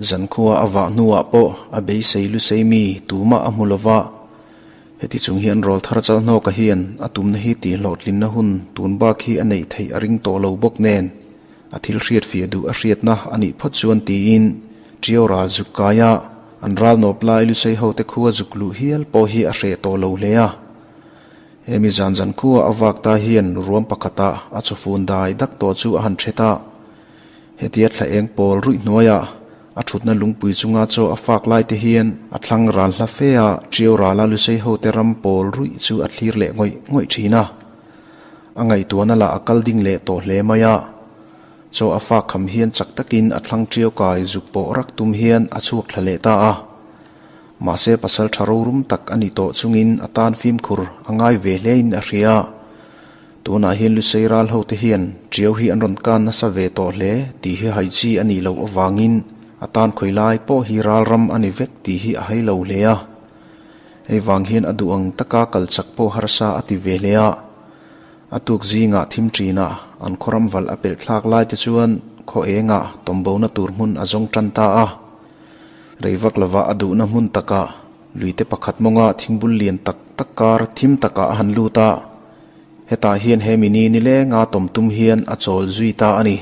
Zankhua a vah hnuah pawh a beisei lusei mi tumah a hmu lova. Heti chung hian rawlthar Chalhnawka hian a tumna hi tihhlawhtlinna hun tun bak hi a neih theih a ring tawh lo bawk nen a thil hriatfiah duh a hriatna a nih phawt chuan tiin Ṭiau ral zuk kaia an ral nawp lai lusei hote khua zuk luh hial pawh hi a hreh tawh lo hle a. Hemi zan zan khua a vak ta hian ruam pakhata a chawfun dai dak tawh chu a han ṭhet a. Hetia thla eng pawl ruih hnuaiah a thutna lungpui chunga chaw a fak lai te hian a thlang ral hla fe a, Ṭiau rala Lusei hote ram pawl ruih chu a thlir leh ngawih ngawih ṭhin a. A ngaihtuahna lah a kal ding leh tawh hle mai a. Chaw a fak kham hian chak takin a thlang Ṭiau kai zuk pawh rak tum hian a chhuak thla leh ta a. Mahse pasal ṭha rorum tak a ni tawh chungin a tan fimkhur a ngai ve hlein a hria. Tunah hian Lusei ral hote hian Ṭiau hi an rawn kan nasa ve tawh hle tih hi hai chi a nih loh avangin a tan khawi lai pawh hi ral ram a ni vek tih hi a hai lo hle a. Hei vang hian a duh ang taka kal chak pawh harsa a ti ve hle a. A tuk zingah thim ṭinah an khawram valh a pelh thlak lai te chuan khaw engah tawmbona tur hmun a zawng ṭan ta a. Rei vak lovah a duhna hmun takah luite pakhat mawnga thingbul lian tak tak kar thim takah a han lut a. Hetah hian he mini nilenga tawm tum hian a chawl zui ta a ni.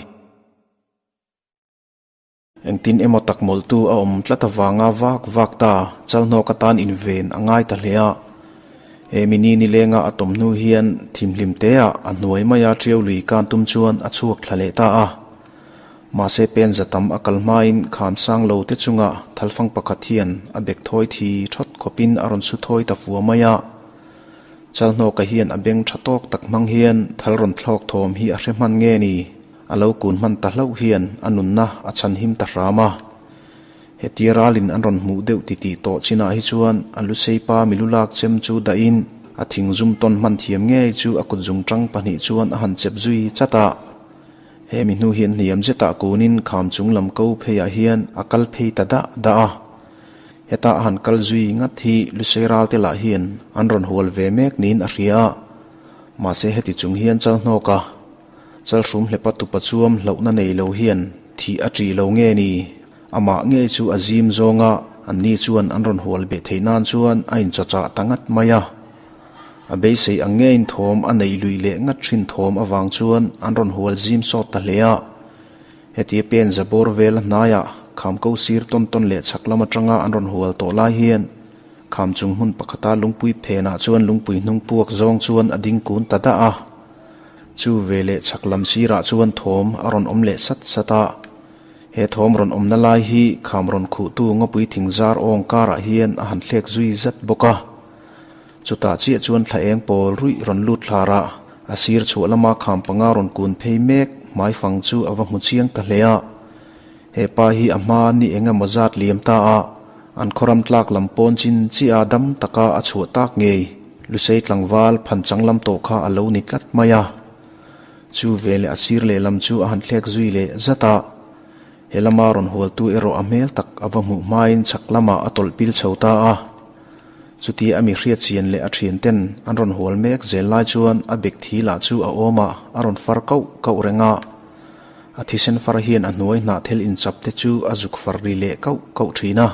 Engtin emaw tak mawlhtu a awm tlat avanga vak vak ta Chalhnawk atan inven a ngai ta hle a. He mini nilenga a tawm hnu hian thimhlim teah a hnuai maia ṭiau lui kan tum chuan a chhuak thla leh ta a. Mahse pen za tam a kal hmain kham sang lo te chunga thalfang pakhat hian a bek thawi thi thawt khawpin a rawn su thawi ta fua mai a. Chalhnawka hian a beng tha tawk tak hmang hian thal rawn thlawk thawm hi a hre hman nge ni? A lo kun hman ta hlauh hian a nunna a chhan him ta hram a. Hetia ralin an rawn hmuh deuh titih tawh chinah hi chuan a luseipa milulak chem chu dahin a thing zum tawn hman thiam ngei chu a kut zungtang pahnih chuan a han chep zui chat a. He mi hnu hian hniam zetah kunin kham chung lam ko pheiah hian a kal phei ta dah dah a. Heta a han kal zui ngat hi Lusei ralte lah hian an rawn hual ve mek niin a hria a. Mahse heti chung hian Chalhnawka, Chalhrum hlepa tupa chuam hlauhna nei lo hian thih a ṭih lo nge ni? Amah ngei chu a zim zawng a, anni chuan an rawn hual beh theih nan chuan a inchawchah ta ngat mai a. A beisei ang ngeiin thawm a neih luih leh ngat thin thawm avang chuan an rawn hual zim sawt ta hle a. Hetia pen za bawr vel a hnaiah kham ko sir tawn tawn leh chhak lam atanga an rawn hual tawh lai hian kham chung hmun pakhata lungpui phenah chuan lungpui hnung puak zawng chuan a ding kun ta dah a. Chu ve leh chhak lam sirah chuan thawm a rawn awm leh sat sat a. He thawm rawn awmna lai hi kham rawn khuhtu ngawpui thing zar awng karah hian a han thlek zui zat bawk a. Chutah chiah chuan thla eng pawl ruih rawn lut thlar a, a sir chhuah lama kham panga rawn kun phei mek hmaifang chu a va hmu chiang ta hle a. He pa hi a hma ni eng emaw zat liam ta a, an khawram tlak lam pawn chin chiah a dam taka a chhuah tak ngei Lusei tlangval phan chang lam tawh kha a lo ni tlat mai a. Chu veleh a sir lehlam chu a han thlek zui leh zat a. He lama rawn hualtu erawh a hmel tak a va hmuh hmain chhak lamah a tawlh pil chho ta a. Chutia a mi hriat chian leh a thian ten an rawn hual mek zel lai chuan a bek thi lah chu a awm a, a rawn far kauh kauh reng a. A thisen far hian a hnuai hnah thel inchap te chu a zuk far ri leh kauh kauh thin a.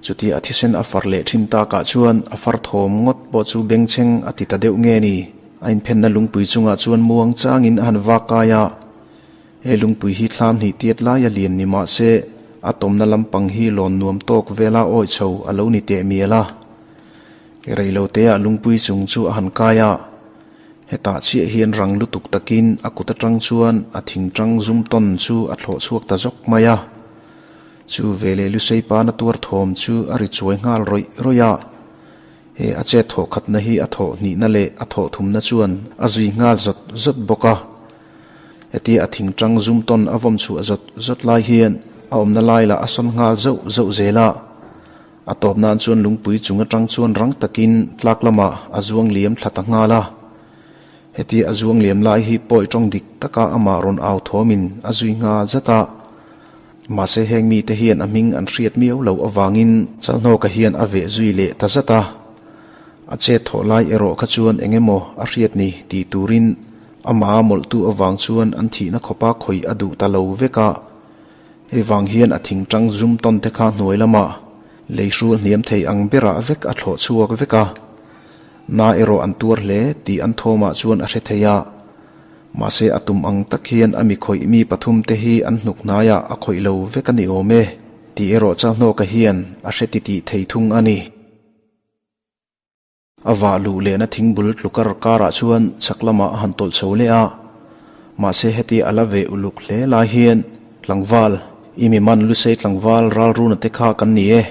Chutia a thisen a far leh thin takah chuan a far thawm ngawt pawh chu bengchheng a ti ta deuh nge ni? A inphenna lungpui chungah chuan muang changin a han vak kai a. He lungpui hi thlam hnih tiat laia lian ni mah se, a tawmna lampang hi lawn nuam tawk vela awi chho a lo ni teh mial a. Reiloteah lungpui chung chu a han kai a. Hetah chiah hian rang lutuk takin a kut atang chuan a thingtang zum tawn chu a thlawh chhuak ta zawk mai a. Chu veleh Lusei pana tuar thawm chu a ri chuai nghal rawih rawih a. He a chet thawh khatna hi a thawh hnihna leh a thawh thumna chuan a zui nghal zawt zawt bawk a. Hetia a thingtang zum tawn a vawm chhuah zawt zawt lai hian a awmna lai lah a sawn nghal zauh zauh zel a. A tawp nan chuan lungpui chung atang chuan rang takin tlak lamah a zuang liam thla ta nghal a. Hetia a zuang liam lai hi pawi tawng dik taka amah rawn au thawmin a zui nghal zat a. Mahse heng mite hian a hming an hriat miau loh avangin Chalhnawka hian a veh zui leh ta zat a. A chet thawh lai erawh kha chuan eng emaw a hriat ni tih turin amah mawlhtu avang chuan an thihna khawpa khawih a duh ta lo vek a. Hei vang hian a thing tang zum tawn te kha hnuai lamah lei hrul hniam thei ang berah vek a thlawh chhuak vek a. Na erawh an tuar hle tih an thawmah chuan a hre thei a. Mahse a tum ang tak hian a mi khawih mi pathum te hi an hnuk hnaiah a khawih lo vek a ni awm e tih erawh Chalhnawka hian a hre titih thei thung a ni. A vah luh lehna thingbul tlukar karah chuan chhak lamah a han tawlh chho leh a. Mahse heti a la ve uluk hle lai hian tlangval, i mi man Lusei tlangval ralruna te kha kan ni e.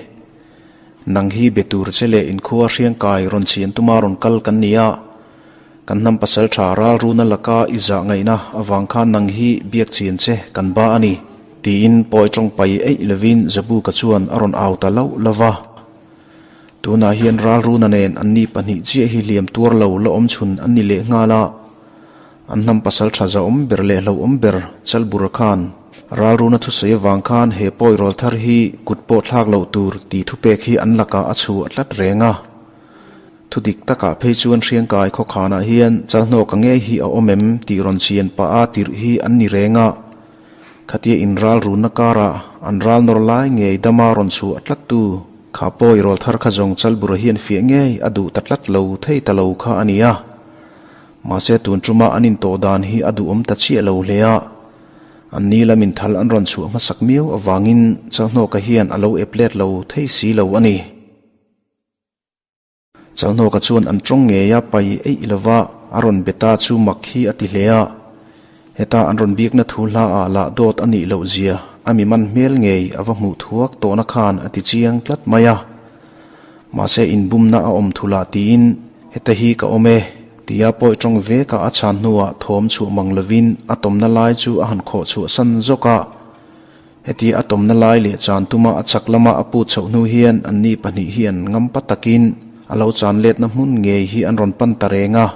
Nang hi be tur che leh inkhua hriangkai rawn chhian tuma rawn kal kan ni a. Kan hnam pasal tha ralruna laka i zah ngaihna avang khan nang hi biak chian che kan ba a ni, tiin pawi tawng pai eih lovin Zabuka chuan a rawn au ta lauh lauh va. Tunah hian ralruna nen anni pahnih chiah hi hliam tuar lo la awm chhun an ni leh nghal a. An hnam pasal tha zahawm ber leh hlauhawm ber Chalbura khan ralruna thusawi avang khan he pawi rawl thar hi kut pawh thlak loh tur tih thupek hi an lakah a chhuah tlat reng a. Thu dik takah phei chuan Hriangkai khawkhanah hian Chalhnawka ngei hi a awm em tih rawn chhian pah a tirh hi an ni reng a. Khatia in ral runna karah an ral nawr lai ngei dama rawn chhuah tlattu kha pawi rawl thar kha zawng Chalbura hian fiah ngei a duh ta tlat lo thei ta lo kha a ni a. Mahse tun tuma an intawh dan hi a duhawm ta chiah lo hle a. An ni lamin thal an rawn chhuah hmasak miau avangin Chalhnawka hian a lo ep let lo thei si lo a ni. Chalhnawka chuan an tawng ngei a pai eih lova a rawn be ta chu mak hi a ti hle a. Heta an rawn biakna thu hla ah lah dawt a nih loh zia a mi man hmel ngei a va hmuh thuak tawhna khan a ti chiang tlat mai a. Mahse inbumna a awm thu lah tiin heta hi ka awm e tia pawi tawng veka a chhan hnuah thawm chhuah mang lovin a tawmna lai chu a han khawh chhuah san zawk a. Heti a tawmna lai leh chan tuma a chak lama a put chhoh hnu hian anni pahnih hian ngampa takin a lo chan letna hmun ngei hi an rawn pan ta reng a.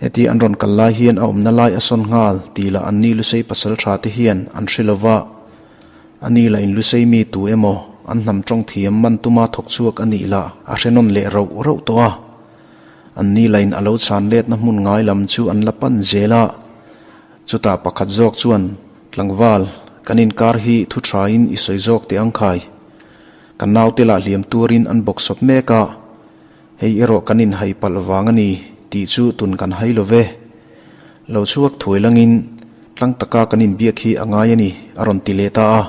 Heti an rawn kal lai hian a awmna lai a sawn nghal tih lah anni Lusei pasal tha te hian an hre lo va. Ani lah in Lusei mi tu emaw an hnam tawng thiam man tuma thawk chhuak a nih lah a hre nawn leh rauh rauh tawh a. Anni lah in a lo chan letna hmun ngai lam chu an la pan zel a. Chutah pakhat zawk chuan, Tlangval, kan inkar hi thu thain i sawi zawk teh ang khai. Kan naute lah hliam tuarin an bawk sawp mek a, hei erawh kan inhai palh vang a ni tih chu tun kan hai lo ve. Lo chhuak thuai langin tlang taka kan inbiak hi a ngai a ni, a rawn ti leh ta a.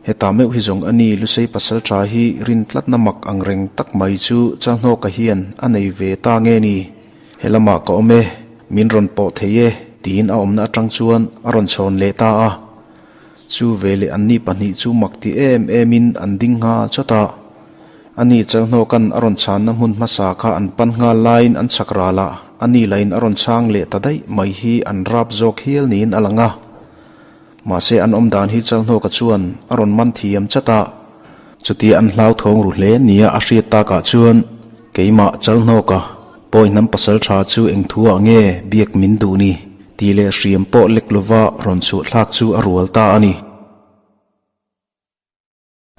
Heta meuh hi zawng a ni Lusei pasal tha hi rin tlatna mak ang reng tak mai chu Chalhnawka hian a nei ve ta nge ni? He lamah ka awm e, min rawn pawh thei e, tiin a awmna atang chuan a rawn chhawn leh ta a. Chu veleh anni pahnih chu mak ti em emin an ding ngha chawt a. Ani Chalhnawka'n a rawn chhanna hmun hmasa kha an pan nghal laiin an chhak ral a, ani lahin a rawn chhang leh ta daih mai hi an rap zawk hial niin a lang a. Mahse an awm dan hi Chalhnawka chuan a rawn man thiam chat a. Chutia an hlauthawng ru hle nia a hriat takah chuan keimah Chalhnawka pawi hnam pasal tha chu eng thuah nge biak min duh ni tih leh hriam pawh lek lova rawn chhuah thlak chu a rual ta a ni.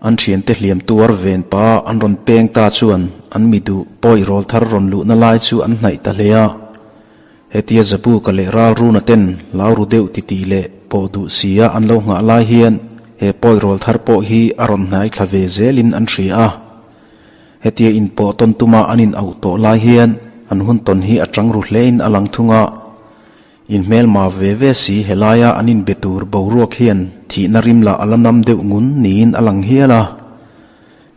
An thiante hliam tuar ven pa an rawn peng ta chuan an mi duh pawi rawl thar rawn luhna lai chu an hnaih ta hle a. Hetia Zabuka leh Ralruna ten hlau ru deuh titih leh pawh duh sia an lo nghah lai hian he pawi rawl thar pawh hi a rawn hnai thla ve zelin an hria a. Hetia inpawh tawn tuma an in auh tawh lai hian an hun tawn hi a chang ru hlein a lang thung a. Inhmelma ve ve si helaia an inbe tur boruak hian thihna rim lah a la nam deuh ngun niin a lang hial a.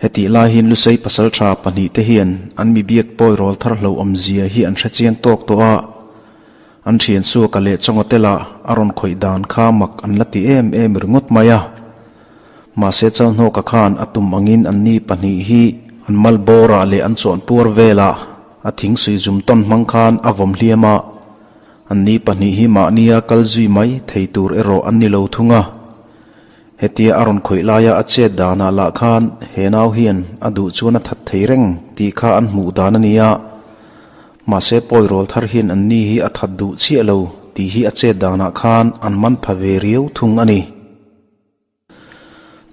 Hetih lai hian Lusei pasal tha pahnihte hian an mi biak pawi rawl thar hlo awmzia hi an hre chiang tawk tawh a. An thian Suaka leh Chawnga te lah a rawn khawih dan kha mak an la ti em em ringawt mai a. Mahse Chalhnawka khan a tum angin anni pahnih hi an mal bawrah leh an chawnpuar velah a thing suih zum tawn hmang khan a vawm hliam a. Anni pahnih hi mahnia kal zui mai thei tur erawh an ni lo thung a. Hetia a rawn khawih laia a chet danah lah khan he nau hian a duh chuan a that thei reng tih kha an hmuh dan a ni a. Mahse pawi rawl thar hian anni hi a that duh chiah lo tih hi a chet danah khan an man pha ve riau thung a ni.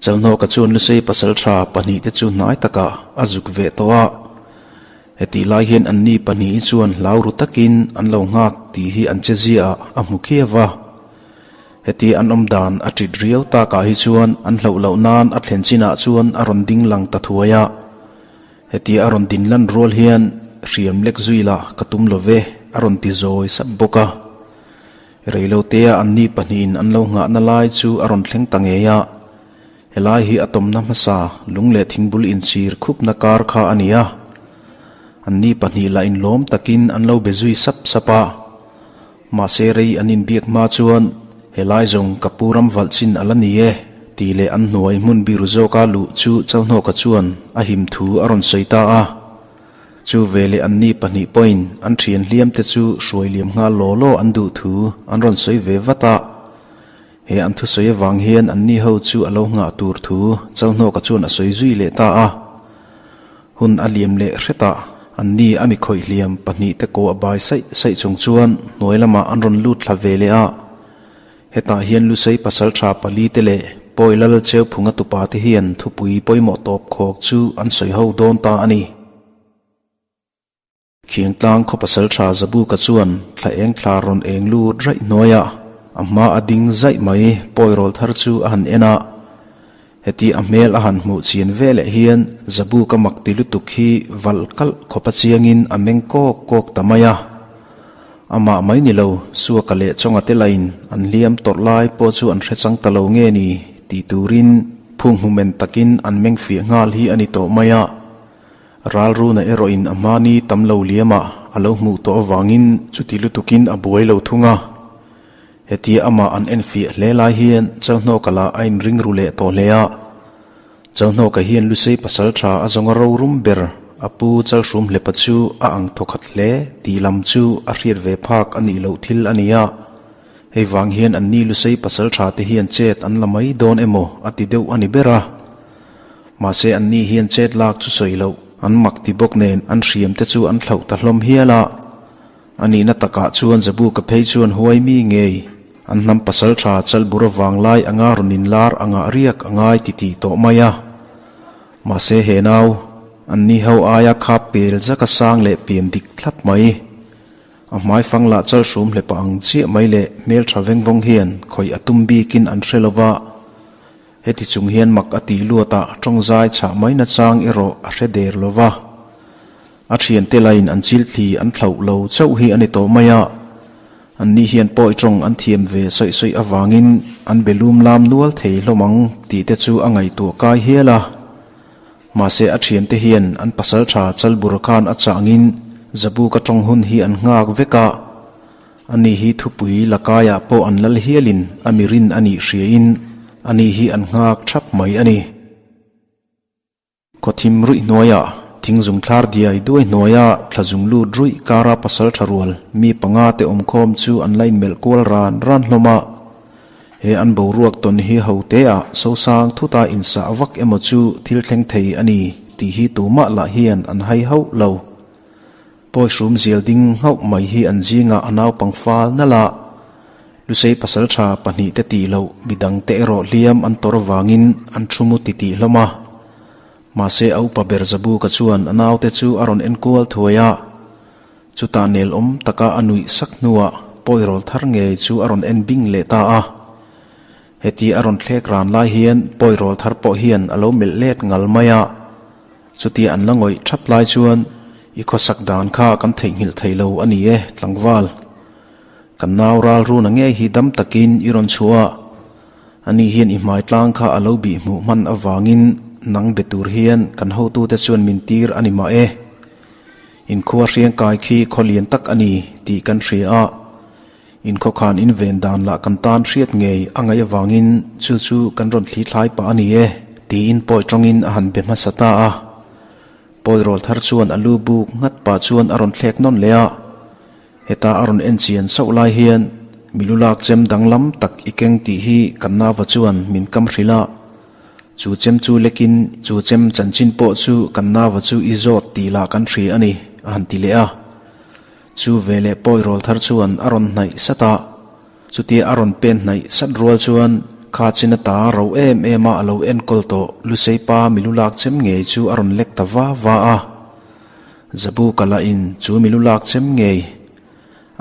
Chalhnawka chuan Lusei pasal tha pahnih te chu hnai takah a zuk ve tawh a. Hetih lai hian anni pahnih hi chuan hlau ru takin an lo nghak tih hi an che ziaah a hmu khiau va. Heti an awm dan a ṭit riau takah hi chuan an hlauh loh nan a thlen chinah chuan a rawn ding lang ta thuai a. Hetia a rawn din lan rual hian hriam lek zui la ka tum lo ve a rawn ti zawi sap bawk a. Reilotea anni pahnihin an lo nghahna lai chu a rawn thleng ta ngei a. Helai hi a tawmna hmasa lung leh thingbul inchir khupna kar kha a ni a. Anni pahnih lah inlawm takin an lo be zui sap sap a. Mahse rei an inbiak hma chuan helai zawng ka pu ram valh chin a la ni e tih leh an hnuai hmun biru zawka luh chu Chalhnawka chuan a him thu a rawn sawi ta a. Chu veleh anni pahnih pawhin an thian hliam te chu hruai liam nghal law law an duh thu an rawn sawi ve vat a. He an thusawi avang hian anni ho chu a lo nghah tur thu Chalhnawka chuan a sawi zui leh ta a. Hun a liam leh hretah anni a mi khawih hliam pahnihte ko a bai saih saih chung chuan hnuai lamah an rawn lut thla ve leh a. Hetah hian Lusei pasal tha pali te leh Pawi Lal Cheuphunga tupa te hian thupui pawimawh tawp khawk chu an sawi ho dawn ta a ni. Khiangtlang khaw pasal tha Zabuka chuan thla eng thla rawn eng lut raih hnuaia a hma a ding zaih mai pawi rawl thar chu a han en a. Heti a hmel a han hmuh chian veleh hian Zabuka mak ti lutuk hi valh kalh khawpa chiangin a meng kawk kawk ta mai a. Amah mai ni lo, Suaka leh Chawnga te lain an hliam tawrh lai pawh chu an hre chang ta lo nge ni tih turin phung hmumen takin an meng fiah nghal hi a ni tawh mai a. Ralruna erawhin a hmani tam lo liamah a lo hmuh tawh avangin chuti lutukin a buai lo thung a. Hetia amah an enfiah hle lai hian Chalhnawka lah a inring ru leh tawh hle a. Chalhnawka hian Lusei pasal tha a zawnga rorum ber a pu Chalhrum hlepa chu a ang thawkhat hle tih lam chu a hriat ve phak a nih loh thil a ni a. Hei vang hian anni Lusei pasal tha te hian chet an la mai dawn emaw a ti deuh a ni ber a. Mahse anni hian chet lak chu sawi loh an mak ti bawk nen an hriam te chu an thlauh ta hlawm hial a. A nihna takah chuan Zabuka phei chuan huai mi ngei an hnam pasal tha chalbur avang lai anga rawn inlar angah riak a ngai ti tih tawh mai a. Mahse he nau, anni ho aia khap pel zaka sang leh pian dik thlap mai. A hmai fang lah chal hrum hlepa ang chiah mai leh hmeltha veng vawng hian khawih a tum bikin an hre lova. Heti chung hian mak a tih luatah tawngzai chhah mai nachang erawh a hre der lo va. A thiante lain an chilthli an thlauh lo chauh hi a ni tawh mai a. Anni hian pawi tawng an thiam ve sawi sawi avangin an be lum lam nual thei hlawm ang tih te chu a ngaihtuah kai hial a. Mahse a thiante hian an pasal tha Chalbur khan a changin Zabuka tawng hun hi an nghak vek a. Ani hi thupui lakaiah pawh an lal hialin a mi rin a nih hriain ani hi an nghak thap mai a ni. Khawthim ruih hnuaiah, thingzung thlar diai duai hnuaia thlazung lut ruih kara pasal tha rual mi panga te awmkhawm chu an la inmelh kual ran ran hlawm a. He an boruak tawn hi ho teah sosang thuta insah vak emaw chu thil thleng thei a ni tih hi tumah lah hian an hai hauh lo. Pawi hrum zial ding nghauh mai hi an zingah a naupang fal nalh a, Lusei pasal tha pahnihte tih loh midangte erawh hliam an tawrh avangin an thu mu ti tih hlawm a. Mahse a upa ber Zabuka chuan a naute chu a rawn enkual thuai a, chutah nelawm taka a nuih sak hnuah pawi rawl thar ngei chu a rawn en bing leh ta a. Heti a rawn thlek ran lai hian pawi rawl thar pawh hian a lo melh let ngal mai a. Chutia an la ngawih thap lai chuan i khawsak dan kha kan theihnghilh thei lo a ni e, tlangval. Kan nau ral runa ngei hi dam takin i rawn chhuah a, ani hian i hmai tlang kha a lo bih hmuh hman avangin nang be tur hian kan hotute chuan min tir a ni mah e. Inkhua hriangkai khi khaw lian tak a ni tih kan hria a. Inkhawkhan inven dan lah kan tan hriat ngei a ngaih avangin chu chu kan rawn thli thlai pah a ni e, tiin pawi tawngin a han be hmasa ta a. Pawi rawl thar chuan a lu buk nghat pah chuan a rawn thlek nawn leh a. Heta a rawn en chian sauh lai hian milu lak chem danglam tak i keng tih hi kan nava chuan min kam hrilh a. Chu chem chu lekin chu chem chanchin pawh chu kan nava chu i zawt tih lah kan hria a ni, a han ti leh a. Chu veleh pawi rawl thar chuan a rawn hnaih sat a, chutia a rawn pen hnaih sat rual chuan kha chin ata ro em em a a lo enkawl tawh Lusei pa milu lak chem ngei chu a rawn lek ta va va a. Zabuka lah in chu milu lak chem ngei.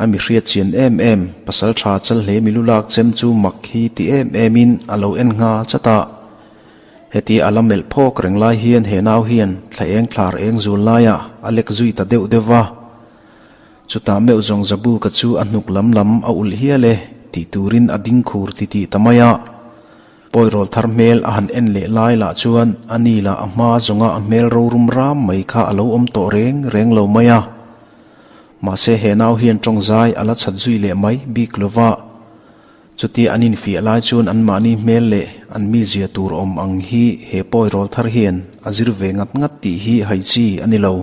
A mi hriat chian em em, pasal tha chal hle mi lu lak chem chu mak hi ti em em in a lo en ngha chat a. Heti a la melh phawk reng lai hian he nau hian thla eng thlar eng zul laiah a lek zui ta deuh deuh va. Chutah meuh zawng Zabuka chu a hnuk lam lam a ulh hial e tih turin a ding khur titih ta mai a. Pawirawl thar hmel a han en leh lai lah chuan a ni lah a hma zawnga a hmel rorum ram mai kha a lo awm tawh reng reng lo mai a. Mahse he nau hian tawngzai a la chhat zui leh mai bik lo va. Chutia an infiah lai chuan anmahni hmel leh an mizia tur awm ang hi he pawirawl thar hian a zir ve ngat ngat tih hi hai chi a ni lo.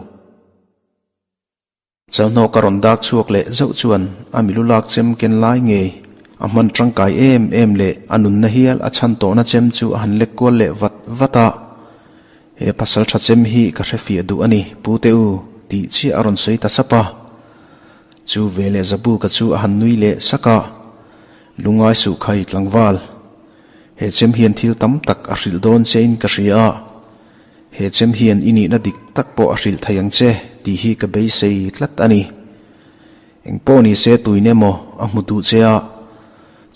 Chalhnawk a rawn dak chhuak leh zauh chuan a milu lak chem ken lai ngei a hman tangkai em em leh a nunna hial a chhan tawhna chem chu a han lek kual leh vat vat a. He pasal tha chem hi ka hre fiah duh a ni, Pu te u, tih chiah a rawn sawi ta sap a. Chu veleh Zabuka chu a han nui leh sak a, Lungai suh khai tlangval, he chem hian thil tam tak a hrilh dawn chein ka hria a. He chem hian i nihna dik tak pawh a hrilh thei ang che tih hi ka beisei tlat a ni. Eng pawh ni se tuin emaw a hmu duh che a,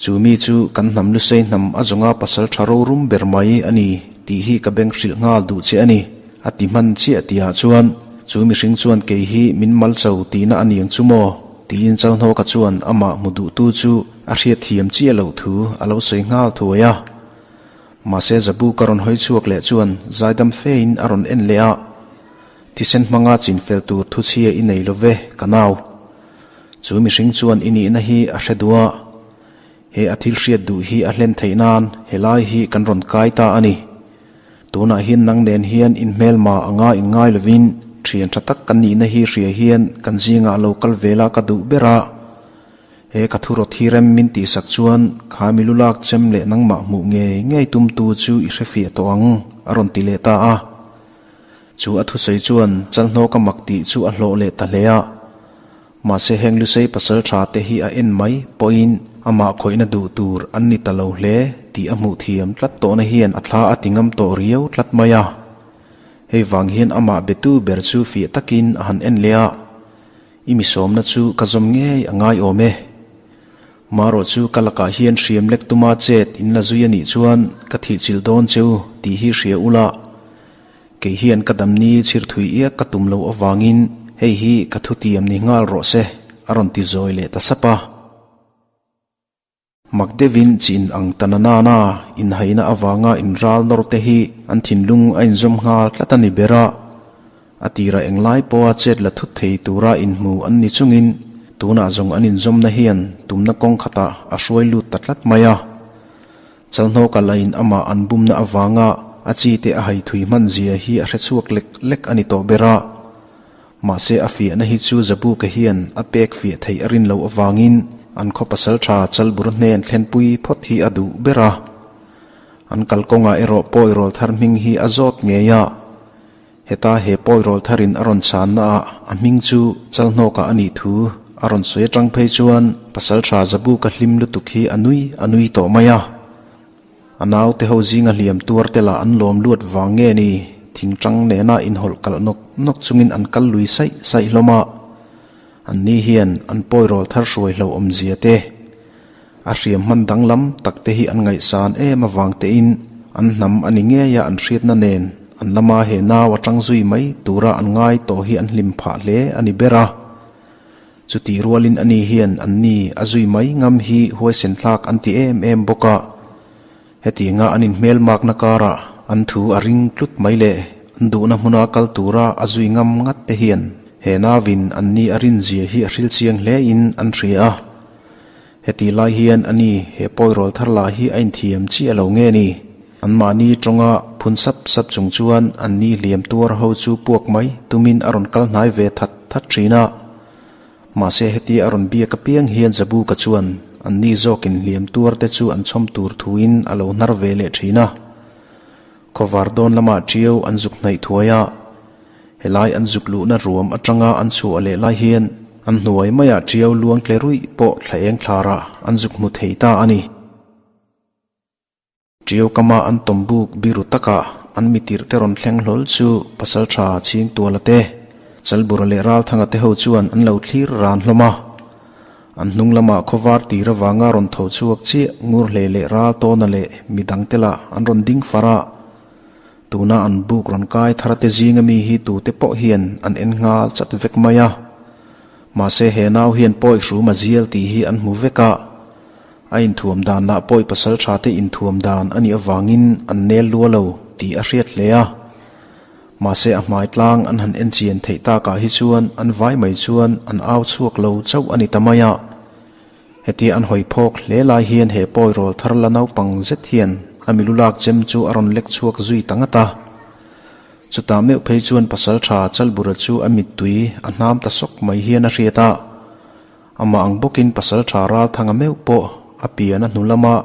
chu mi chu kan hnam lusei hnam a zawnga pasal tha rorum ber mai a ni tih hi ka beng hrilh nghal duh che a ni, a ti hman chiah tihah chuan chu mihring chuan kei hi min mal cho tihna a ni ang chu maw? tiin Chalhnawka chuan amah hmu duhtu chu a hriatthiam chiah loh thu a lo sawi nghal thuai a. Mahse Zabu ka rawn hawi chhuak leh chuan zaidam fein a rawn en leh a, Thisen hmanga chin fel tur thuchhia i nei lo ve, ka nau. Chu mihring chuan i nihna hi a hre duh a, he a thil hriat duh hi a hlen theih nan helai hi kan rawn kai ta a ni. Tunah hian nang nen hian inhmelma anga inngai lovin thian tha tak kan nihna hi hria hian kan zingah lo kal vel a ka duh ber a. He ka thu rawt hi rem min tihsak chuan kha mi lu lak chem leh nangmah hmuh ngei ngei tumtu chu i hre fiah tawh ang, a rawn ti leh ta a. Chu a thusawi chuan Chalhnawka mak tih chu a hlawh leh ta hle a. Mahse heng Lusei pasal tha te hi a en mai pawhin amah khawihna duh tur an ni ta lo hle tih a hmuh thiam tlat tawhna hian a thla a ti ngam tawh riau tlat mai a. Hei vang hian amah betu ber chu fiah takin a han en leh a. I mi sawmna chu ka zawm ngei a ngai awm e. Marawh chu ka lakah hian hriam lek tuma chet in la zui a nih chuan ka thihchilh dawn cheu tih hi hria ula. Kei hian ka damni chhirthui iak ka tum loh avangin hei hi ka thutiam ni nghal rawh se, a rawn ti zawi leh ta sap a. Mak deuhin chin ang ta na nana inhaina avanga inral nawr te hi an thinlung a inzawm nghal tlat a ni ber a. A tira englai pawha chet la thut thei tura inhmu an ni chungin tunah zawng an inzawmna hian tumna kawng khatah a hruai lut ta tlat mai a. Chalhnawka lain amah an bumna avanga a chi te a hai thui hman zia hi a hre chhuak lek lek a ni tawh ber a. Mahse a fiahna hi chu Zabuka hian a pek fiah theih a rin loh avangin an khaw pasal tha Chalbura hnen thlenpui phawt hi a duh ber a. An kalkawngah erawh Pawirawl thar hming hi a zawt ngei a. Heta he Pawirawl tharin a rawn chhanna ah a hming chu Chalhnawka a nih thu a rawn sawi atang phei chuan pasal tha Zabuka hlim lutuk hi a nui a nui tawh mai a. A naute ho zinga hliam tuar te lah an lawm luat vang nge ni, thingtang nena inhawlh kalh nawk nawk chungin an kal lui saih saih hlawm a. An ni hian an pawirawl thar hruai hlo awmzia te, a hriam hman danglam tak te hi an ngaihsan em avang tein an hnam a ni ngei a an hriatna nen an lama he nau a tang zui mai tura an ngai tawh hi an hlim phah hle a ni ber a. Chutih rualin ani hian anni a zui mai ngam hi huaisen thlak an ti em em bawk a. Hetianga an inhmelmakna karah an thu a ring tlut mai leh an duhna hmuna kal tura a zui ngam ngat te hian he nauvin anni a rinzia hi a hril chiang hlein an hria a. Hetih lai hian ani he pawirawl thar lah hi a inthiam chiah lo nge ni? Anmahni tawnga phun sap sap chung chuan anni hliam tuar ho chu puak mai tumin a rawn kal hnai ve that that thin a. Mahse hetia a rawn biak apiang hian Zabuka chuan anni zawkin hliam tuar te chu an chhawm tur thuin a lo hnar ve leh thin a. Khawvar dawn lamah ṭiau an zuk hnaih thuai a, helai an zuk luhna ruam aṭanga an chhuah leh lai hian an hnuai maiah ṭiau luang tle ruih pawh thla eng thlarah an zuk hmu thei ta a ni. Ṭiau kama an tawm buk biru takah an mitirh te rawn thleng hlawl chu pasalṭha Chhingtuala te, Chalbura leh Ralthanga te ho chuan an lo thlir ran hlawm a. An hnung lamah khawvar tir avanga rawn tho chhuak chiah ngur hle leh ral tawna leh midangte lah an rawn ding far a. Tuna an buk rawn kai thar te zinga mi hi tute pawh hian an en nghal chat vek mai a. Mahse he nau hian pawi hrum a zial tih hi an hmu vek a. A inthuam dan lah pawi pasal tha te inthuam dan a nih avangin an nel lua lo tih a hriat hle a. Mahse a hmai tlang an han en chian theih takah hi chuan an vai mai chuan an au chhuak lo chauh a ni ta mai a. Hetia an hawi phawk hle lai hian he pawi rawl thar la naupang zet hian a milu lak chem chu a rawn lek chhuak zui ta ngat a. Chutah meuh phei chuan pasaltha Chalbura chu a mittui a hnam ta sawk mai hian a hriat a. Amah ang bawkin pasaltha Ralthanga meuh pawh a pian a hnu lama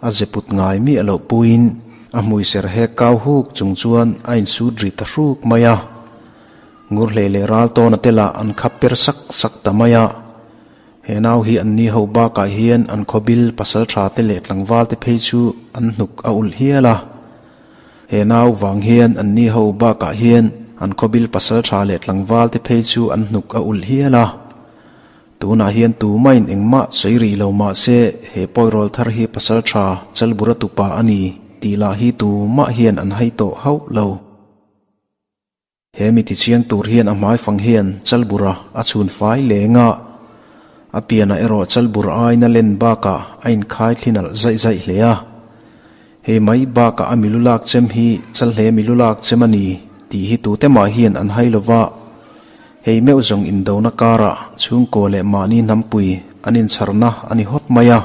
a ze put ngai miah loh puiin a hmui ser hek kau huk chung chuan a insut ri ta hruk mai a. Ngurhlei leh Raltawna te lah an khap per sak sak ta mai a. He nau hi an ni ho bakah hian an khawbil pasaltha te leh tlangval te phei chu an hnuk a ulh hial a. He nau vang hian an ni ho bakah hian an khawbil pasaltha leh tlangval te phei chu an hnuk a ulh hial a. Tunah hian tumain engmah sawi rih lo mah se he pawirawl thar hi pasaltha Chalbura tupa a ni tih lah hi tumah hian an hai tawh hauh lo. He mi tichiang tur hian a hmaifang hian Chalbura a chhun fai leng a, a pianah erawh Chalbur aina len bakah a inkhai thli nalh zaih zaih hle a. Hei mai bakah a milu lak chem hi Chalhle milu lak chem a ni tih hi tute mah hian an hai lo va, hei meuh zawng indona karah chhungkaw leh mahni hnampui an incharna a ni hawt mai a.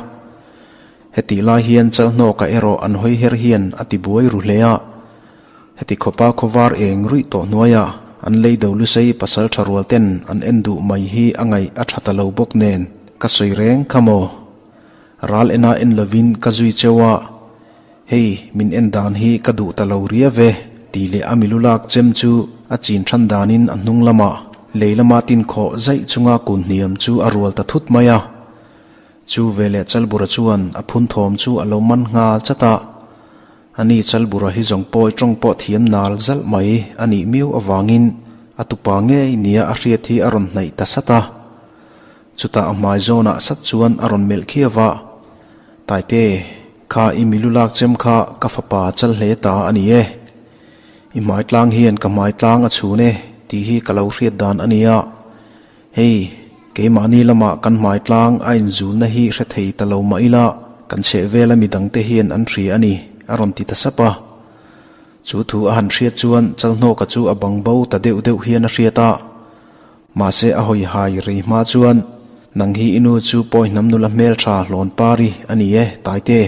Hetih lai hian Chalhnawka erawh an hawi her hian a tibuai ru hle a. Heti khawpa khawvar eng ruih tawh hnuaia an lei do lusei pasal tha rual ten an en duh mai hi a ngaih a tha ta lo bawk nen ka sawi reng kha maw? Ral ena en lovin ka zui cheu a, hei min en dan hi ka duh ta lo ria ve tih leh a milu lak chem chu a chin than danin a hnung lamah lei lama tin khawh zaih chunga kun hniam chu a rual ta thut mai a. Chu veleh Chalbura chuan a phun thawm chu a lo man nghal chat a. Ani Chalbura hi zawng pawi tawng pawh thiam nal zalh mai a nih miau avangin a tupa ngei nia a hriat hi a rawn hnaih ta sat a. Chutah a hmai zawnah sat chuan a rawn melh khiau a, Taite, kha i milu lak chem kha ka fapa chal hle ta a ni e. I hmai tlang hian ka hmai tlang a chhun e tih hi ka lo hriat dan a nia. Hei, keimahni lamah kan hmai tlang a inzulna hi hre thei ta lo mah ila, kan chheh vela midangte hian an hria a ni, a rawn ti ta sap a. Chu thu a han hriat chuan Chalhnawka chu a bang bo ta deuh deuh hian a hriat a. Mahse a hawi hai rei hma chuan, Nang hi i nu chu pawi hnam nula hmeltha hlawn pari a ni e, Taite.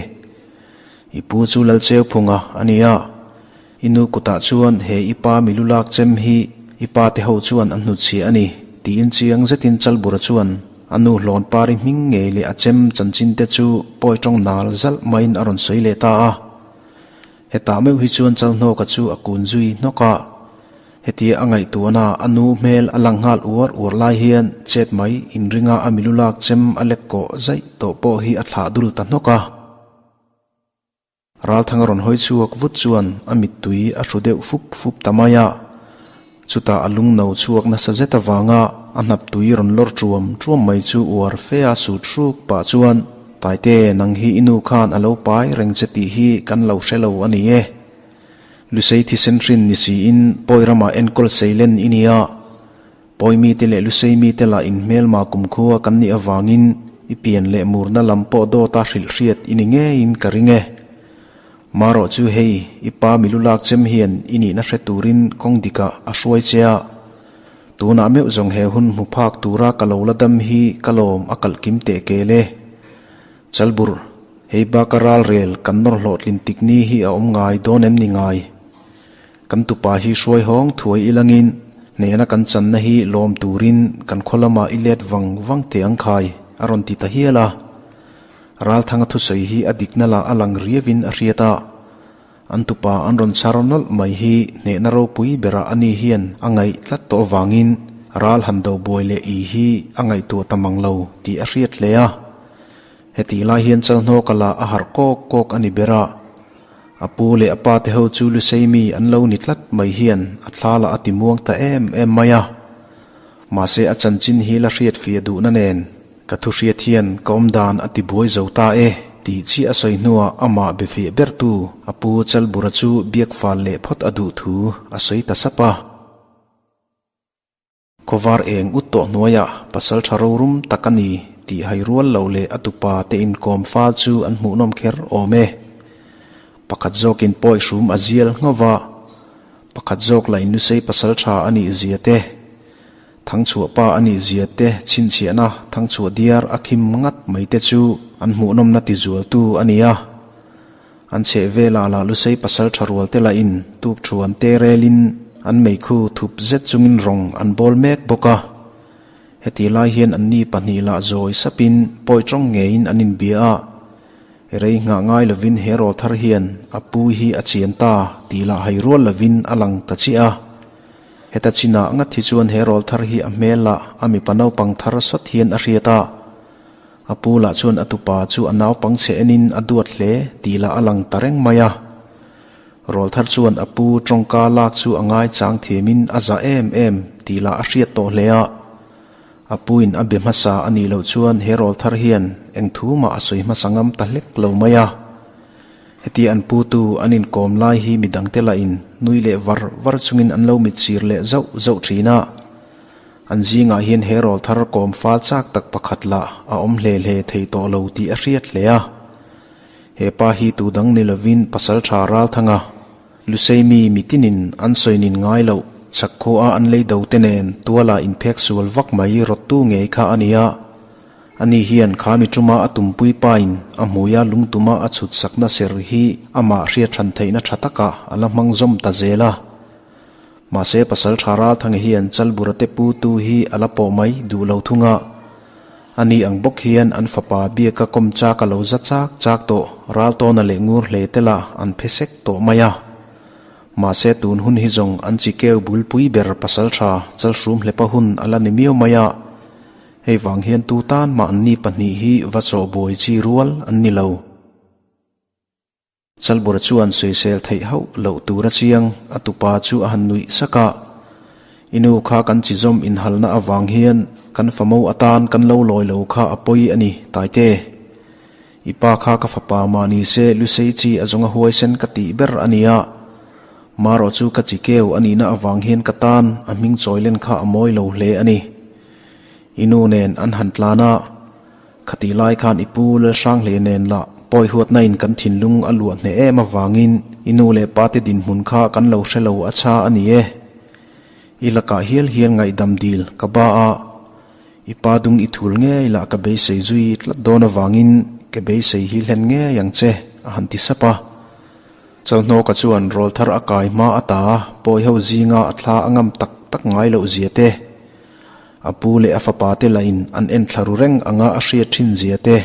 I pu chu Lalcheuphunga a ni a. I nu kutah chuan he i pa milu lak chem hi i pa te ho chuan an hnutchhiah a ni, tiin chiang zetin Chalbura chuan a nu hlawn pari hming ngei leh a chem chanchin te chu pawi tawng nal zalh maiin a rawn sawi leh ta a. Hetah meuh hi chuan Chalhnawka chu a kun zui hnawk a. Hetia a ngaihtuahna a nu hmel a lang nghal uar uar lai hian chet mai inringa a milu lak chem a lek kawh zaih tawh pawh hi a thlah dul ta hnawk a. Ralthanga rawn hawi chhuak vut chuan a mittui a hru deuh fup fup ta mai a. Chutah a lung no chhuak nasa zet avanga a hnap tui rawn lawr ṭuam ṭuam mai chu uar fe a sut hruk pah chuan, Taite, nang hi i nu khan a lo pai reng che tih hi kan lo hre lo a ni e. Lusei thisen hrin ni siin pawi ramah enkawl seilen i nia. Pawi mite leh Lusei mite lah inhmelma kumkhua kan nih avangin i pian leh murna lam pawh dawta hrilh hriat i ni ngeiin ka ring e. Marawh chu hei, i pa milu lak chem hian i nihna hre turin kawng dikah a hruai che a. Tunah meuh zawng he hun hmu phak tura ka lo la dam hi ka lawm a kalh kim teh kel e. Chalburh, hei baka ralrel kan nawr hlawhtlin tik ni hi a awm ngai dawn em ni ngai? Kan tupa hi hruai hawng thuai ilangin hnehna kan channa hi lawm turin kan khaw lamah i let vang vang teh ang khai, a rawn ti ta hial a. Ralthanga thusawi hi a dikna lah a lang riauin a hriat a. An tupa an rawn chhar nawlh mai hi hnehna ropui berah ani hian a ngaih tlat tawh avangin ral han do buai leh i hi a ngaihtuah ta mang lo tih a hriat hle a. Hetih lai hian Chalhnawka lah a harh kawk kawk a ni ber a. A pu leh a pa te ho chu Lusei mi an lo ni tlat mai hian a thla lah a ti muang ta em em mai a. Mahse a chanchin hi la hriat fiah duhna nen. Ka thu hriat hian ka awm dan a ti buai zo ta e tih chiah a sawi hnuah amah be fiah bertu a pu Chalbura chu biak fal leh phawt a duh thu a sawi ta sap a. Khawvar eng ut tawh hnuaiah pasal tha rorum tak a ni tih hai rual lo leh a tupa te inkawm fal chu an hmuhnawm kher awm e. Pakhat zawkin pawi hrum a zial nghauh va, pakhat zawk la inlusei pasal tha a nih zia te, Thangchhuah pa a nih zia te chhinchhiahna thangchhuah diar a khim ngat mai te chu an hmuhnawmna tizualtu a ni a. An chheh velah lah Lusei pasal tha rual te lahin tuk thuan te relin an meikhu thup zet chungin rawng an bawl mek bawk a. Heti lai hian anni pahnih lah zawi sapin pawi tawng ngeiin an inbia a. Rei nghah ngai lovin he rawl thar hian a pu hi a chian ta tih lah hai rual lovin a lang ta chiah a. Heta chinah ngat hi chuan he rawl thar hi a hmel lah a mipa naupang thar sawt hian a hriat a. A pu lah chuan a tupa chu a naupang chhe enin a duat hle tih lah a lang ta reng mai a. Rawl thar chuan a pu tawngka lak chu a ngai chang thiamin a za em em tih lah a hriat tawh hle a. A puin a be hmasa a nih loh chuan he rawl thar hian eng thu mah a sawi hmasa ngam ta hlek lo mai a. Heti an putu an inkawm lai hi midangte lahin nui leh var var chungin an lo mitsir leh zauh zauh thin a. An zingah hian he rawl thar kawm fal chak tak pakhat lah a awm hle hle thei tawh lo tih a hriat hle a. He pa hi tu dang ni lovin pasal tha Ralthanga, Luseimi mitinin an sawinin ngai loh chak khua an lei do te nen tuala inphek sual vak mai rawttu ngei kha a ni a. Ani hian kha mi tuma a tumpui pain a hmuia lungtuma a chhut sakna ser hi amah hriat hran theihna tha takah a la hmang zawm ta zel a. Mahse pasal tha Ralthanga hian Chalbura te pu tu hi a la pawh mai duh lo thung a. Ani ang bawk hian an fapa biaka kawm chak a lo za chak chak tawh Raltawna leh ngur hle te lah an phe sek tawh mai a. Mahse tun hun hi zawng an chi keu bulpui ber pasal tha Chalhrum hlepa hun a la ni miau mai a. Hei vang hian tu tan mah anni pahnih hi va chawh buai chi rual an ni lo. Chalbura chuan sawisel theih hauh loh tur a chiang, a tupa chu a han nuih sak a. I nu kha kan chi zawm inhalna avang hian kan famo atan kan lo lawi lo kha a pawi a ni, Taite. I pa kha ka fapa mah ni se Lusei chi a zawnga huaisen ka tih ber a ni a. Marawh chu ka chi keu a nihna avang hian ka tan a hming chawilen kha a mawi lo hle a ni. I nu nen an han tlan a. Khatih lai khan i pu Lalhranghle nen lah pawi huatna in kan thinlung a luah hneh em avangin i nu leh pa te dinhmun kha kan lo hre lo a chha a ni e. I lakah hial hian ngaihdam dil ka ba a, i pa dung i thul ngei lah ka beisei zui tlat dawn avangin ke beisei hi hlen ngei ang che a han ti sap a. Chalhnawka chuan rawl thar a kai hma ata pawi ho zinga a thla a ngam tak tak ngai loh zia te, A pu leh a fapa te lahin an en thla ru reng anga a hriat thin zia te,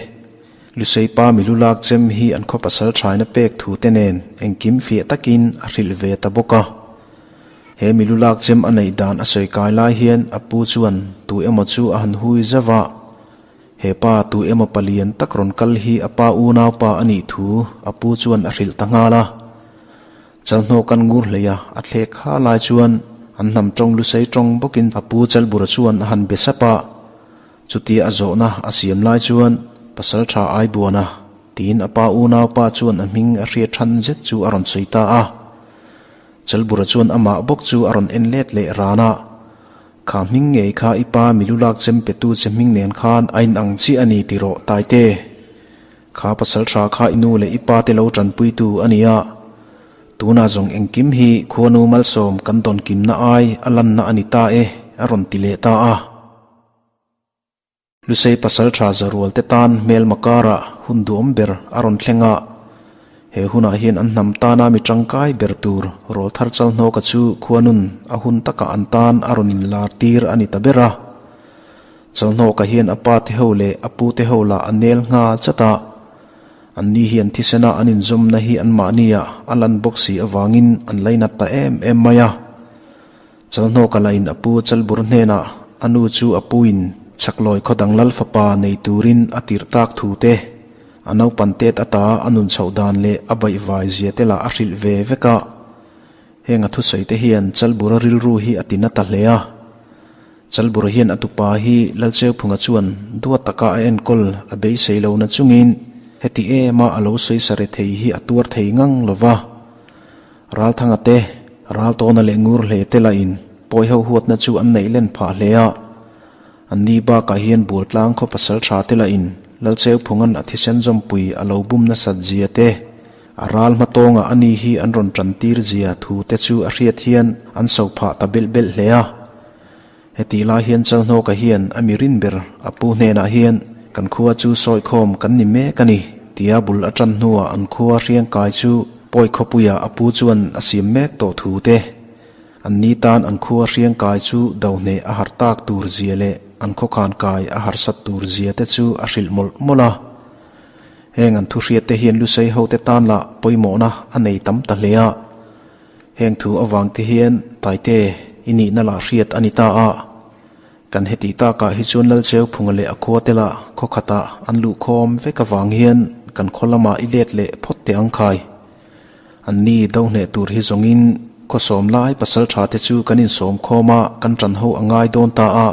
Lusei pa milu lak chem hi an khaw pasal thaina pek thu te nen engkim fiah takin a hrilh ve ta bawk a. He milu lak chem a neih dan a sawi kai lai hian a pu chuan tu emaw chu a han hui zauh a, he pa tu emaw palian tak rawn kal hi a pa unaupa a nih thu a pu chuan a hrilh ta nghal a. Chalhnawk an ngur hlei a, a thlek kha lai chuan an hnam tawng lusei tawng bawkin a pu Chalbura chuan a han be sap a. Chutia a zawhna a siam lai chuan pasal tha Aibuana tiin a pa unaupa chuan a hming a hriat than zet chu a rawn sawi ta a. Chalbura chuan amah bawk chu a rawn en let leh ran a, Kha hming ngei kha i pa milulak chem petu che hming nen khan a inang chiah a ni ti rawh Taite. Kha pasal tha kha i nu leh i pa te lo tanpuitu a ni a, tunah zawng engkim hi khuanu malsawm kan dawn kimna ai a lanna a ni ta e, a rawn ti leh ta a. Lusei pasal tha zarual te tan hmelma karah hun duhawm ber a rawn thleng a, he hunah hian an hnam tana mi tangkai ber tur rawl thar chalhnawka chu khuanun a hun takah an tan a rawn inlar tir a ni ta ber a. Chalhnawka hian a pa te ho leh a pu te ho lah a nel nghal chat a, anni hian thisena an inzawmna hi anmahniah a lan bawk si avangin an lainat ta em em mai a. Chalhnawka lahin a pu Chalbur hnenah a nu chu a puin chhaklawi khaw dang lal fapa nei turin a tirh tak thu te, a naupan tet ata a nun chhoh dan leh a baihvai zia te lah a hrilh ve vek a. Heng a thusawi te hian Chalbura rilru hi a tina ta hle a. Chalbura hian a tupa hi Lalcheuphunga chuan duat taka a enkawl a beisei lo na chungin heti ema a lo sawisa re thei hi a tuar thei ngang lo va. Ralthanga te, Raltawna leh Ngur hle te lahin pawi ho huatna chu an neih len phah hle a. An ni bakah hian Bualtlang khaw pasal tha te lahin Lalcheuphunga'n a thisen zawmpui a lo bum nasat zia te, a ral hma tawngah a ni hi an rawn tan tir zia thu te chu a hriat hian an so phah ta belh belh hle a. Hetih lai hian Chalhnawka hian a mi rin ber a pu hnenah hian kan khua chu sawikhawm kan ni mek a ni tia bul a tan hnuah an khua hriangkai chu pawi khawpuiah a pu chuan a siam mek tawh thu te, an ni tan an khua hriangkai chu do hneh a har tak tur zia leh an khawkhan kai a harsat tur zia te chu a hrilh mawlh mawlh a. Heng an thuhriat te hian Lusei hote tan lah pawimawhna a nei tam ta hle a. Heng thu avang te hian Taite i nihna lah hriat a ni ta a. Kan heti takah hi chuan Lalcheuphunga leh a khua te lah khaw khatah an luh khawm vek avang hian kan khaw lamah i let leh phawt teh ang khai. An ni do hneh tur hi zawngin khaw sawm lai pasal tha te chu kan insawm khawm a, kan tan ho a ngai dawn ta a.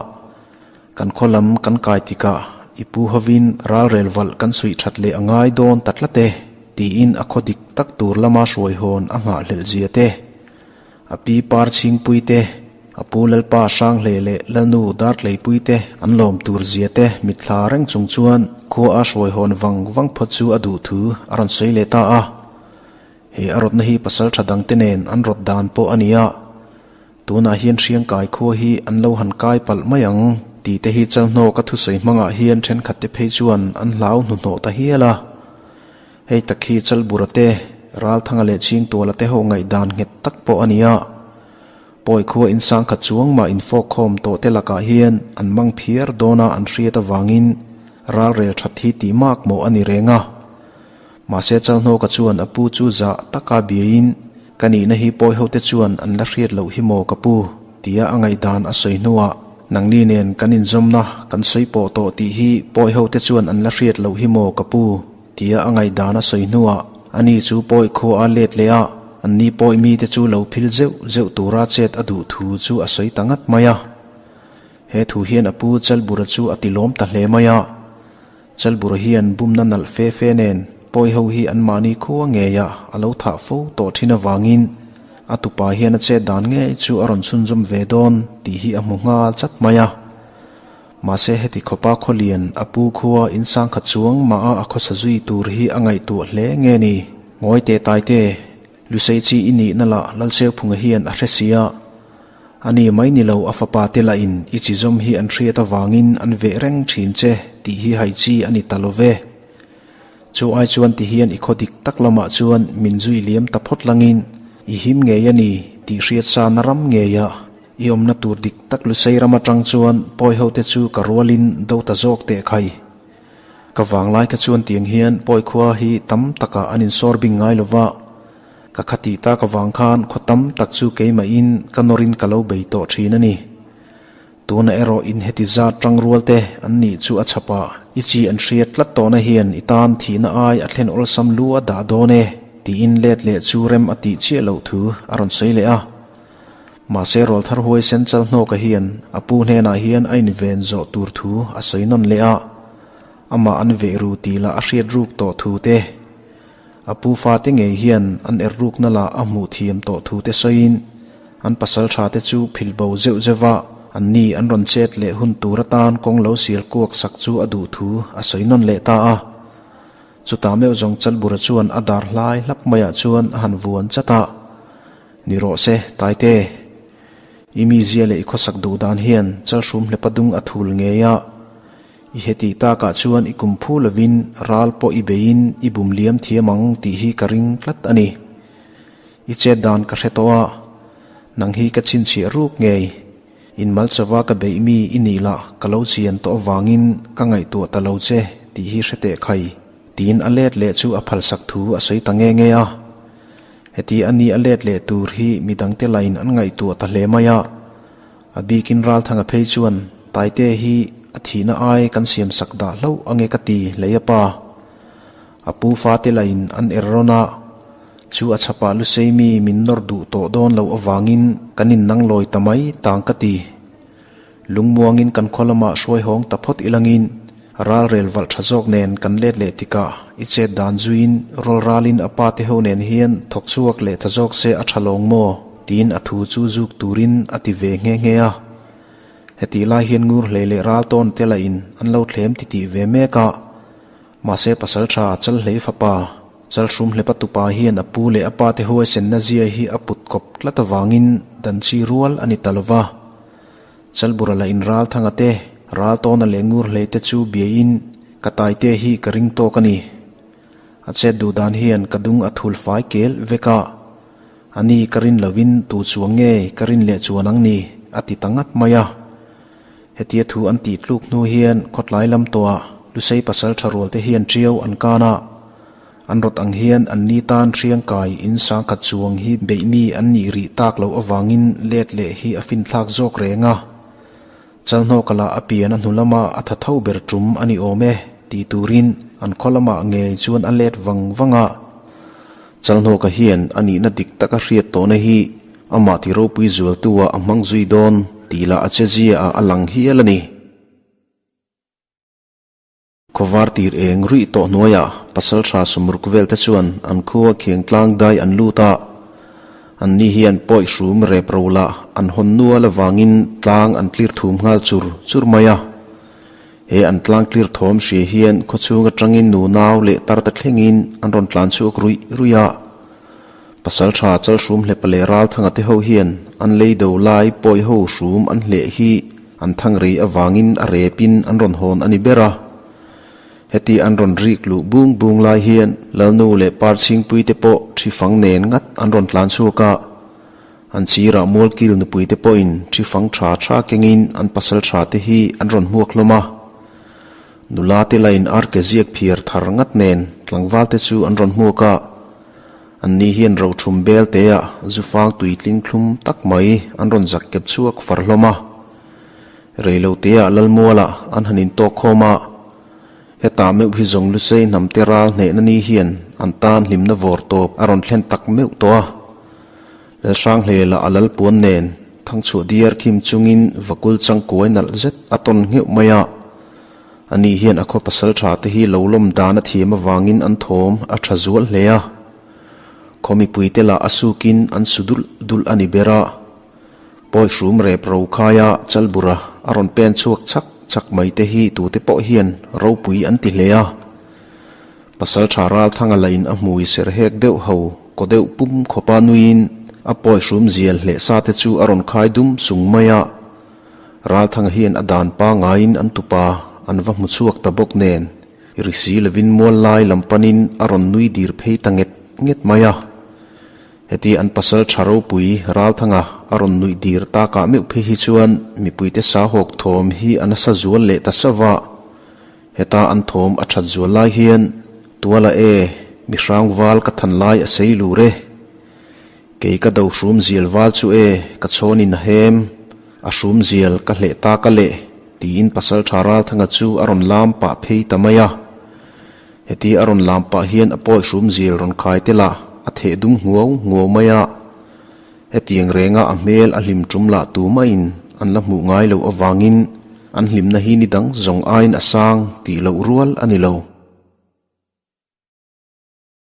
Kan khaw lam kan kai tikah i pu hovin ralrel valh kan suih that leh a ngai dawn ta tlat e, tiin a khaw dik tak tur lama hruai hawn a nghahhlelh zia te, a pi par chhingpui te, a pu Lalpa Hranghle leh Lalnu Dartleipui te an lawm tur zia te mitthla reng chung chuan khua a hruai hawn vang vang phawt chu a duh thu a rawn sawi leh ta a. He a rawtna hi pasal tha dangte nen an rawt dan pawh a ni a. Tunah hian hriangkai khua hi an lo han kai palh mai ang tih te hi Chalhnawka thusawi hmangah hian thenkhat te phei chuan an hlau hnuhnawh ta hial a. Hei tak hi Chalbura te, Ralthanga leh Chhingtuala te ho ngaihdan nghet tak pawh a ni a. Pawi khua insang khat chuang mah infawkkhawm tawh te lakah hian an mang phiar dawna an hriat avangin ralrel that hi tih mak mawh a ni reng a. Mahse Chalhnawka chuan a pu chu zah taka biain, Ka nihna hi pawi hote chuan an la hriat loh hi maw ka pu? tia a ngaihdan a sawi hnuah, Nangni nen kan inzawmna kan sawi pawh tawh tih hi pawi hote chuan an la hriat loh hi maw ka pu? tia a ngaihdan a sawi hnuah, ani chu pawi khua a let leh a, anni pawi mite chu lo phil zeuh zeuh tura chet a duh thu chu a sawi ta ngat mai a. He thu hian a pu Chalbura chu a tilawm ta hle mai a. Chalbura hian bumna nalh fe fe nen pawi ho hi anmahni khua ngeiah a lo thah fo tawh thin avangin a tupa hian a chet dan ngei chu a rawn chhunzawm ve dawn tih hi a hmu nghal chat mai a. Mahse heti khawpa khawlian a pu khua insang khat chuang mah a a khawsa zui tur hi a ngaihtuah hle nge ni? Ngawi teh taite, Lusei chi i nihna lah Lalcheuphunga hian a hre sia. A ni mai ni lo a fapa te lahin i chi zawm hi an hriat avangin an veh reng thin che tih hi hai chi a ni ta lo ve. Chu ai chuan ti hian i khaw dik tak lamah chuan min zui liam ta phawt langin i him ngei a ni tih hriat sa na ram ngeia i awmna tur dik tak Lusei ram atang chuan pawi ho te chu ka rualin do ta zawk teh khai. Ka vanglai kha chuan tiang hian pawi khua hi tam takah an insawr bing ngai lo va, ka khatih tak avang khan khaw tam tak chu keimahin ka nawrin ka lo bei tawh thin a ni. Tuna erawh in heti zat tangrual te an nih chu a chhap a, i chi an hriat tlat tawhna hian i tan thihna ai a thlen awlsam lu a dah dawn e, tiin let leh chu rem a tih chiah loh thu a rawn sawi leh a. Mahse rawlthar huaisen Chalhnawka hian a pu hnenah hian a inven zawh tur thu a sawi nawn leh a, amah an veh ru tih lah a hriat ruk tawh thu te, a pu fate ngei hian an er rukna lah a hmuh thiam tawh thu te sawiin an pasal tha te chu phil bo zeuh zeuh va, anni an rawn chet leh hun tur atan kawng lo sial kuak sak chu a duh thu a sawi nawn leh ta a. Chutah meuh zawng Chalbura chuan a dar hlai hlap maiah chuan a han vuan chat a. Ni rawh se, Taite. I mizia leh i khawsak duh dan hian Chalhrum hlepa dung a thul ngei a. I hetih takah chuan i kum phu lovin ral pawh i beiin i bum liam thiam ang tih hi ka ring tlat a ni. I chet dan ka hre tawh a, nang hi ka chhinchhiah ruk ngei. In mal chauha ka beih mi i nih lah ka lo chian tawh avangin ka ngaihtuah ta lo che tih hi hre teh khai, tiin a let leh chu a phalsak thu a sawi ta nge nge a. Heti a ni a let leh tur hi midangte lain an ngaihtuah ta hle mai a. A bikin Ralthanga phei chuan Taite hi a thihna ai kan siam sak dah hlauh ange ka ti hlei a pa. A pu fate lain an er rawn a, chu a chhapah Lusei mi min nawr duh tawh dawn loh avangin kan innang lawi ta mai tang ka ti. Lungmuangin kan khaw lamah hruai hawng ta phawt ilangin ral rel valh tha zawk nen kan let leh tikah i chet dan zuiin rawl ralin a pa te ho nen hian thawk chhuak leh ta zawk se a tha lawng maw? tiin a thu chu zuk turin a ti ve nghe nghe a. Hetih lai hian ngur hlei leh ral tawn te lahin an lo thlem titih ve mek a. Mahse pasal tha Chalhlei fapa, Chalhrum hlepa tupa hian a pu leh a pa te huaisenna zia hi a put kawp tlat avangin dan chi rual a ni ta lo va. Chalbura la in ral thanga te, ral tawna leh ngur hlei te chu biain ka taite hi ka ring tawk a ni. A chet duh dan hian ka dung a thul fai kel vek a. A ni ka rin lovin tu chuang nge ka rin leh chuan ang ni a ti ta ngat mai a. Hetia thu an tih tluk hnu hian khawtlai lam tawhah Lusei pasal tha rual te hian ṭiau an kan a. An rawt ang hian an ni tan hriangkai in sangkhat chuang hi beih mi an nih rih tak loh avangin let leh hi a finthlak zawk reng a. Chalhnawka lah a pian a hnu lama a tha tho ber tum a ni awm e tih turin an khaw lamah ngei chuan a let vang vang a. Chalhnawka hian a nihna dik taka hriat tawhna hi amah ti ropui zualtu-ah a hmang zui dawn tih lah a chezia ah a lang hial a ni. Khawvar tir eng ruih tawh hnuaiah pasal tha sumruk vel te chuan an khua khiang tlang dai an lut a, an ni hian pawi hrum rep ro lah an hawn nual avangin tlang an tlir thum nghal chur chur mai a. He an tlang tlir thawm hria hian khawchhung atangin nunau leh tar te thlengin an rawn tlan chhuak ruih ruih a. Pasal tha Chalhrum hlepa leh Ralthanga te ho hian an lei do lai pawi ho hrum an hleh hi an thang rei avangin a repin an rawn hawn a ni ber a. Heti an rawn rik luh bung bung lai hian Lalnu leh Parchhingpui te pawh thi fang nen ngat an rawn tlan chhuak a. An sirah Mualkil nupui te pawhin thi fang tha tha kengin an pasal tha te hi an rawn hmuak hlawm a. Nula te lain arke ziak phiar thar ngat nen tlangval te chu an rawn hmuak a. An ni hian rothum bel teah zufang tuitling thlum tak mai an rawn zak kep chhuak far hlawm a. Reilo teah Lalmualah an han intawk khawm a. Hetah meuh hi zawng Lusei hnam te ral hnehna ni hian an tan hlimna vawr tawp a rawn thlen tak meuh tawh a. Lalhranghlela a lal puan nen thangchhuah diar khim chungin vakul changkuai nalh zet a tawn ngheuh mai a. Ani hian a khaw pasal tha te hi lo lawm dan a thiam avangin an thawm a tha zual hle a. Khaw mipui te lah a sukin an su dulh dulh a ni ber a. Pawi hrum rep ro khaia Chalbura a rawn pen chhuak chak chak mai te hi tute pawh hian ropui an ti hle a. Pasal tha Ralthanga lah in a hmui ser hek deuh ho kaw deuh pum khawpa nuiin a pawi hrum zial hleh sa te chu a rawn khai dum sung mai a. Ralthanga hian a dan pangaiin an tupa an va hmu chhuak ta bawk nen, ri si lovin mual lai lam panin a rawn nui dir phei ta nget nget mai a. Heti an pasal tha ropui Ralthanga a rawn nuih dir takah meuh phei hi chuan mipuite sahawk thawm hi a nasa zual leh ta sauh va. Heta an thawm a that zual lai hian Tuala e, mi hrang val ka than lai a sei lur e. Kei ka do hrum zial val chu e, ka chhawn in a hem, a hrum zial ka hleh ta ka leh, tiin pasal tha Ralthanga chu a rawn lam pah phei ta mai a. Heti a rawn lam pah hian a pawi hrum zial rawn khai tel a, a theh dum nguau nguau mai a. Hetiang renga a hmel a hlim tum lah tu maiin an la hmuh ngai loh avangin an hlimna hi ni dang zawng aiin a sang tih loh rual a ni lo.